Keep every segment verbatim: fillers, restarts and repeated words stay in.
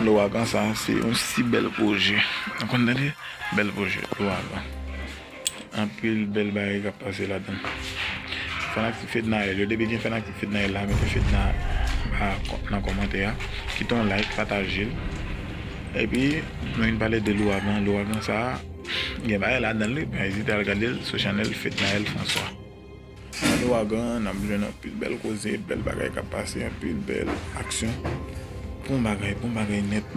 Louragan sa, se yon si bèl pwojè. Ou konn tande? Bèl pwojè, Louragan. Anpil bèl bagay k ap pase ladan l. Fanatik Fednaelle yo, depi gen fanatik Fednaelle la, mete Fedna ba kò-, nan kòmantè a. Kite yon like, pataje l. Epi, nou vin pale de Louragan. Louragan sa, gen bagay ladan l, wi. Pa ezite al gade l sou chanèl Fednaelle François. Nan Louragan, n ap jwenn anpil bèl koze, bèl bagay k ap pase, anpil bèl aksyon. Bon bagay, bon bagay nèt.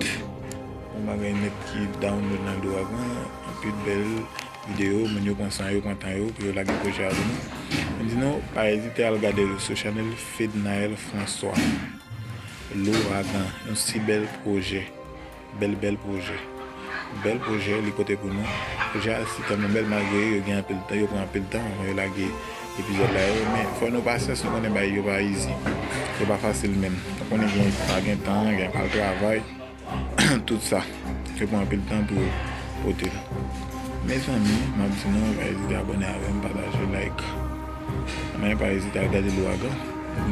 Bon bagay nèt ki download nan Louragan, anpil bèl videyo, moun yo pran san yo, pran tan yo pou yo lage pwojè a pou nou. M di nou, pa ezite al gade l sou chanèl Fednaelle François. Louragan, yon si bèl pwojè. Bèl, bèl pwojè. Bèl pwojè li pote pou nou. Pwojè a si tèlman bèl, malgre yo gen anpil tan, yo pran anpil tan avan yo lage epizòd la yo, men fò nou pasyans, nou konnen bagay yo pa easy. Yo pa fasil menm. Nou konnen gen pa gen tan, gen pa travay, tout sa. Yo pran anpil tan pou yo pote l. Mezanmi, m ap di nou, pa ezite abòne avè m, pataje, like. Men pa ezite al gade Louragan.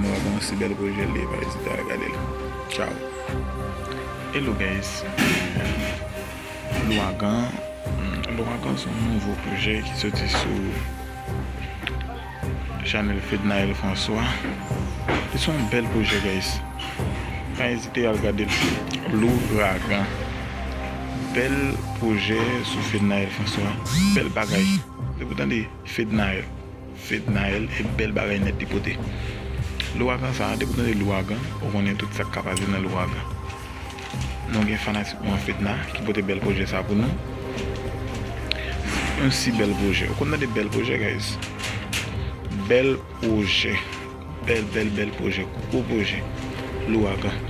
Louragan se bèl pwojè li, pa ezite al gade l. Ciao. Hello guys. Louragan, hmm, Louragan se yon nouvo pwojè ki soti sou chanèl Fednaelle François. Li se yon bèl pwojè, guys. Pa ezite al gade l. Louragan. Bèl pwojè sou Fednaelle François. Bèl bagay. Se pou tande Fednaelle. Fednaelle, e bèl bagay nèt li pote. Louragan sa, depi w tande Louragan, ou konnen tout sa k ka pase nan Louragan. Nou gen fanatik nou an Fedna ki pote bèl pwojè sa pou nou. Yon si bèl pwojè. Ou konn tande bèl pwojè, guys? Bèl pwojè. Bèl, bèl, bèl pwojè. Gwo pwojè. Louragan.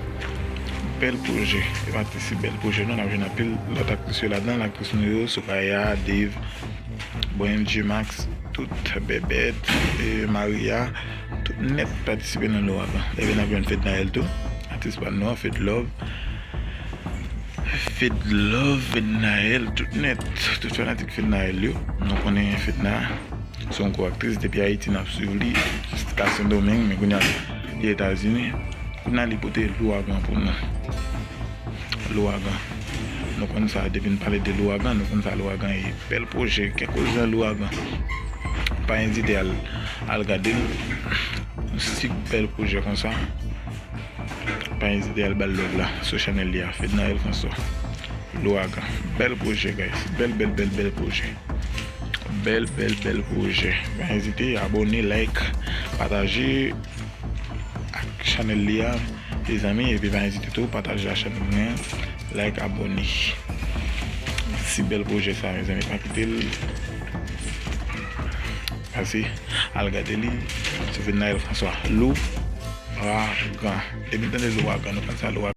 Bèl pwojè. E pa ti si bèl pwojè, non, n ap jwenn anpil lòt aktris yo ladan l, aktris nou yo, Soraya, Dave, Brand, G-Max, tout, Bèbèt, e, Maria, tout nèt patisipe nan Louragan. Epi n ap jwenn Fednaelle tou, atis pa nou an, Fed Love. Fed Love, Fednaelle, tout nèt, tout fanatik Fednaelle yo. Nou konnen Fedna se yon gwo aktris, depi Ayiti n ap swiv li, jiska Sendomeng, men kounye a li Etazini. Kounye a li pote Louragan pou nou. Louragan. Nou konn sa, depi n pale de Louragan, nou konn sa Louragan ye. Bèl pwojè, kèlkeswa Louragan. Pa ezite al, al gade l. Yon si bèl pwojè konsa. Pa ezite al ba l love la sou chanèl li a, Fednaelle François. Louragan. Bèl pwojè, guys. Bèl, bèl, bèl, bèl pwojè. Bèl, bèl, bèl pwojè. Pa ezite abòne, like, pataje ak chanèl li a, mezanmi, epi pa ezite tou pataje ak chanèl mwen, like, abòne. Si bèl pwojè sa, mezanmi, pa kite l pase, al gade li sou Fednaelle François. Louragan. Depi n tande Louragan, nou konn sa Louragan.